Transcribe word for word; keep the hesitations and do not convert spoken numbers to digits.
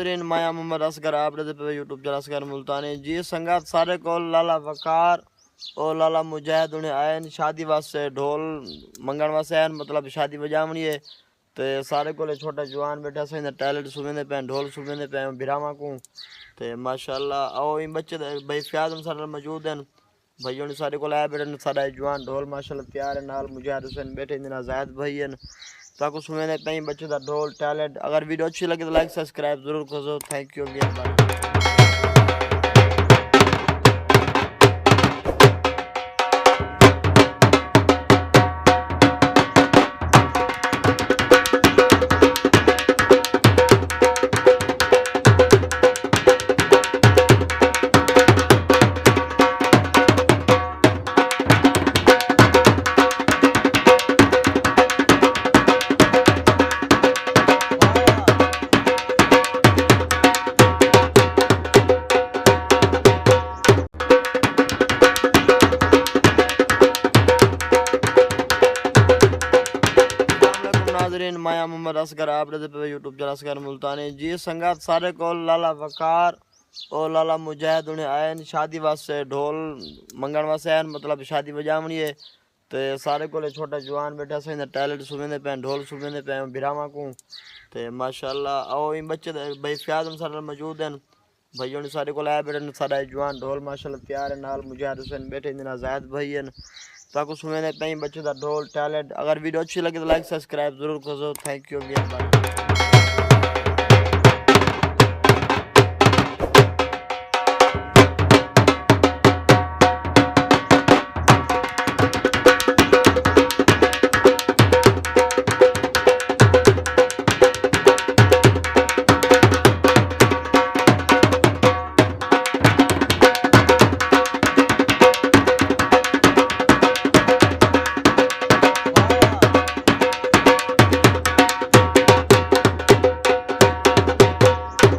ناظرین، میں محمد اصغر، آپ ݙیہدے پئے یوٹیوب چینل اصغر ملتانی۔ جی سنگت، ساݙے کول لالا وقار او لالا مجاہد ہوݨے آئے ہن شادی واسطے، ڈھول منگݨ واسطے آئے ہن، مطلب شادی وڄاوݨی ہے۔ تے ساݙے کول چھوٹا جوان ٻیٹھا، سئیں دا ٹیلنٹ سݨیندے پئے ہن، ڈھول سݨیندے پئے ہن بھراواں کوں۔ تے ماشاءاللہ او ایں ٻچے دے بھائی فیاض ہن ساݙے نال موجود ہن۔ بھائی ہن ساݙے کول آئے ٻیٹھے ہن، ساݙا اے جوان ڈھول ماشاءاللہ تیار ہے، نال مجاہد حسین ٻیٹھے، ایندے نال زاہد بھائی ہن۔ تہاکوں سݨیندے پئے ہیں ٻچے دا ڈھول ٹیلنٹ۔ اگر ویڈیو اچھی لڳے تو لائک سبسکرائب ضرور کرو۔ تھینک یو اگین بھائی۔ السلام علیکم ناظرین، میں محمد اصغر، آپ ݙیہدے پئے یوٹیوب چینل اصغر ملتانی۔ جی سنگت، ساݙے کول لالا وقار او لالا مجاہد ہوݨے آئے ہن شادی واسطے، ڈھول منگݨ واسطے آئے ہن، مطلب شادی وڄاوݨی ہے۔ تے ساݙے کول چھوٹا جوان ٻیٹھا، سئیں دا ٹیلنٹ سݨیندے پئے ہن، ڈھول سݨیندے پئے ہن بھراواں کوں۔ تے ماشاءاللہ او ایں ٻچے دے بھائی فیاض ہن ساݙے نال موجود ہن۔ بھائی ہن ساݙے کول آئے ٻیٹھے ہن، ساݙا اے جوان ڈھول ماشاءاللہ تیار ہے، نال مجاہد حسین ٻیٹھے، ایندے نال زاہد بھائی ہن۔ تہاکوں سݨیندے پئے ہیں ٻچے دا ڈھول ٹیلنٹ۔ اگر ویڈیو اچھی لڳے تو لائک سبسکرائب ضرور کرو۔ تھینک یو اگین بھائی۔